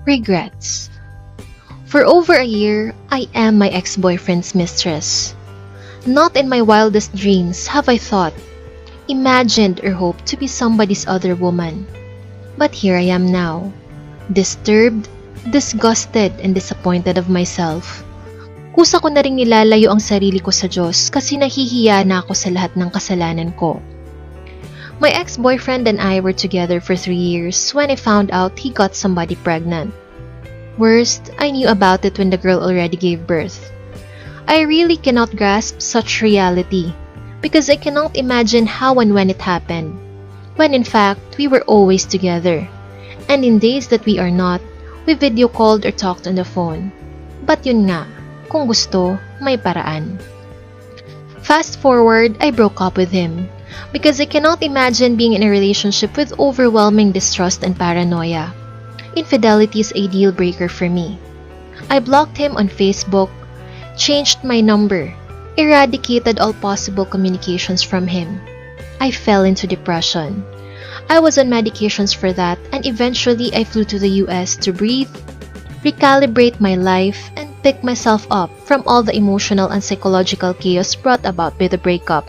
Regrets. For over a year, I am my ex-boyfriend's mistress. Not in my wildest dreams have I thought, imagined or hoped to be somebody's other woman. But here I am now, disturbed, disgusted, and disappointed of myself. Kusa ko na ring nilalayo ang sarili ko sa Diyos kasi nahihiya na ako sa lahat ng kasalanan ko. My ex-boyfriend and I were together for 3 years when I found out he got somebody pregnant. Worst, I knew about it when the girl already gave birth. I really cannot grasp such reality because I cannot imagine how and when it happened, when in fact we were always together. And in days that we are not, we video called or talked on the phone. But yun nga, kung gusto, may paraan. Fast forward, I broke up with him because I cannot imagine being in a relationship with overwhelming distrust and paranoia. Infidelity is a deal breaker for me. I blocked him on Facebook, changed my number, eradicated all possible communications from him. I fell into depression. I was on medications for that, and eventually I flew to the US to breathe, recalibrate my life, and pick myself up from all the emotional and psychological chaos brought about by the breakup.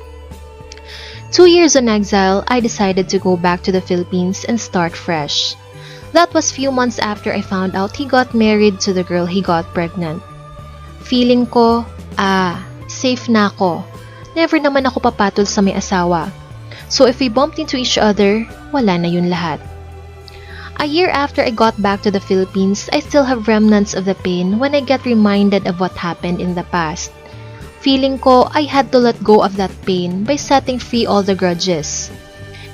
2 years on exile, I decided to go back to the Philippines and start fresh. That was few months after I found out he got married to the girl he got pregnant. Feeling ko, safe na ako. Never naman ako papatol sa may asawa. So if we bumped into each other, wala na yun lahat. A year after I got back to the Philippines, I still have remnants of the pain when I get reminded of what happened in the past. Feeling ko, I had to let go of that pain by setting free all the grudges.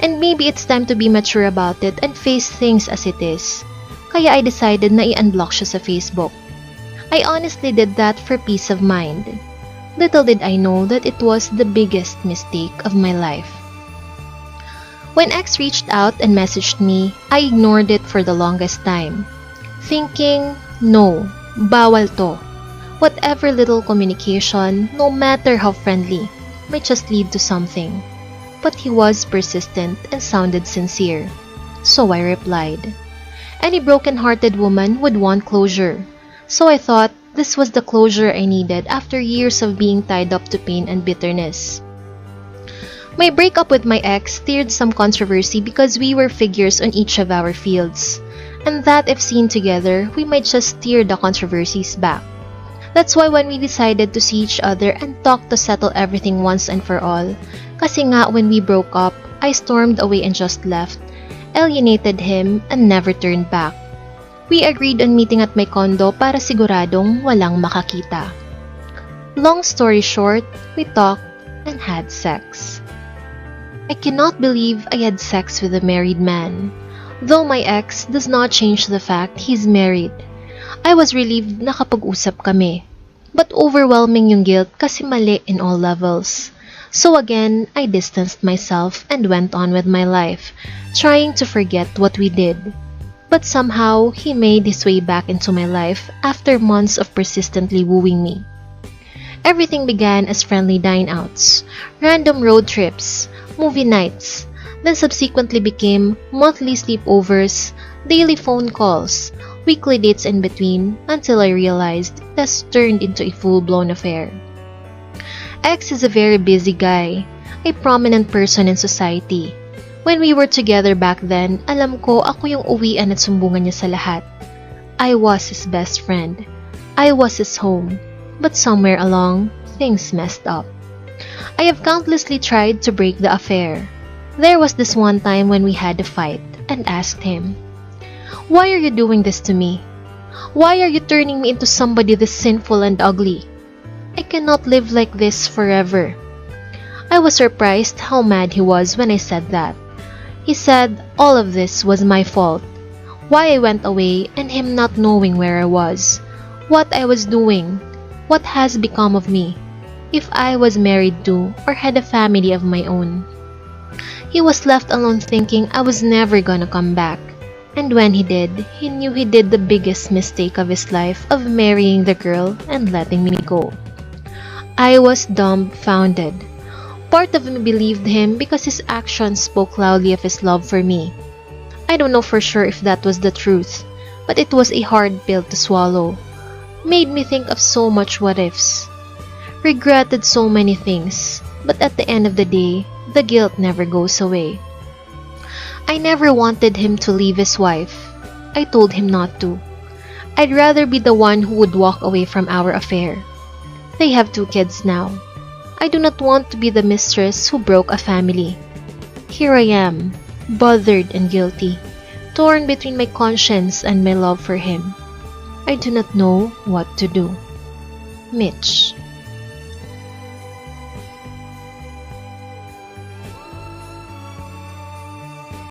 And maybe it's time to be mature about it and face things as it is. Kaya I decided na i-unblock siya sa Facebook. I honestly did that for peace of mind. Little did I know that it was the biggest mistake of my life. When ex reached out and messaged me, I ignored it for the longest time, thinking, no, bawal to. Whatever little communication, no matter how friendly, might just lead to something. But he was persistent and sounded sincere. So I replied. Any broken-hearted woman would want closure. So I thought this was the closure I needed after years of being tied up to pain and bitterness. My breakup with my ex stirred some controversy because we were figures on each of our fields, and that if seen together, we might just steer the controversies back. That's why when we decided to see each other and talk to settle everything once and for all, kasi nga when we broke up, I stormed away and just left, alienated him, and never turned back. We agreed on meeting at my condo para siguradong walang makakita. Long story short, we talked and had sex. I cannot believe I had sex with a married man, though my ex does not change the fact he's married. I was relieved na kapag-usap kami, but overwhelming yung guilt kasi mali in all levels. So again, I distanced myself and went on with my life, trying to forget what we did. But somehow, he made his way back into my life after months of persistently wooing me. Everything began as friendly dine-outs, random road trips, movie nights, then subsequently became monthly sleepovers, daily phone calls, weekly dates in between, until I realized this turned into a full-blown affair. Ex is a very busy guy, a prominent person in society. When we were together back then, alam ko ako yung uwian at sumbungan niya sa lahat. I was his best friend. I was his home. But somewhere along, things messed up. I have countlessly tried to break the affair. There was this one time when we had a fight and asked him, "Why are you doing this to me? Why are you turning me into somebody this sinful and ugly? I cannot live like this forever." I was surprised how mad he was when I said that. He said all of this was my fault. Why I went away and him not knowing where I was, what I was doing, what has become of me, if I was married to or had a family of my own. He was left alone thinking I was never gonna come back. And when he did, he knew he did the biggest mistake of his life of marrying the girl and letting me go. I was dumbfounded. Part of me believed him because his actions spoke loudly of his love for me. I don't know for sure if that was the truth, But it was a hard pill to swallow. Made me think of so much what ifs. Regretted so many things, but at the end of the day, the guilt never goes away. I never wanted him to leave his wife. I told him not to. I'd rather be the one who would walk away from our affair. They have 2 kids now. I do not want to be the mistress who broke a family. Here I am, bothered and guilty, torn between my conscience and my love for him. I do not know what to do. Mitch.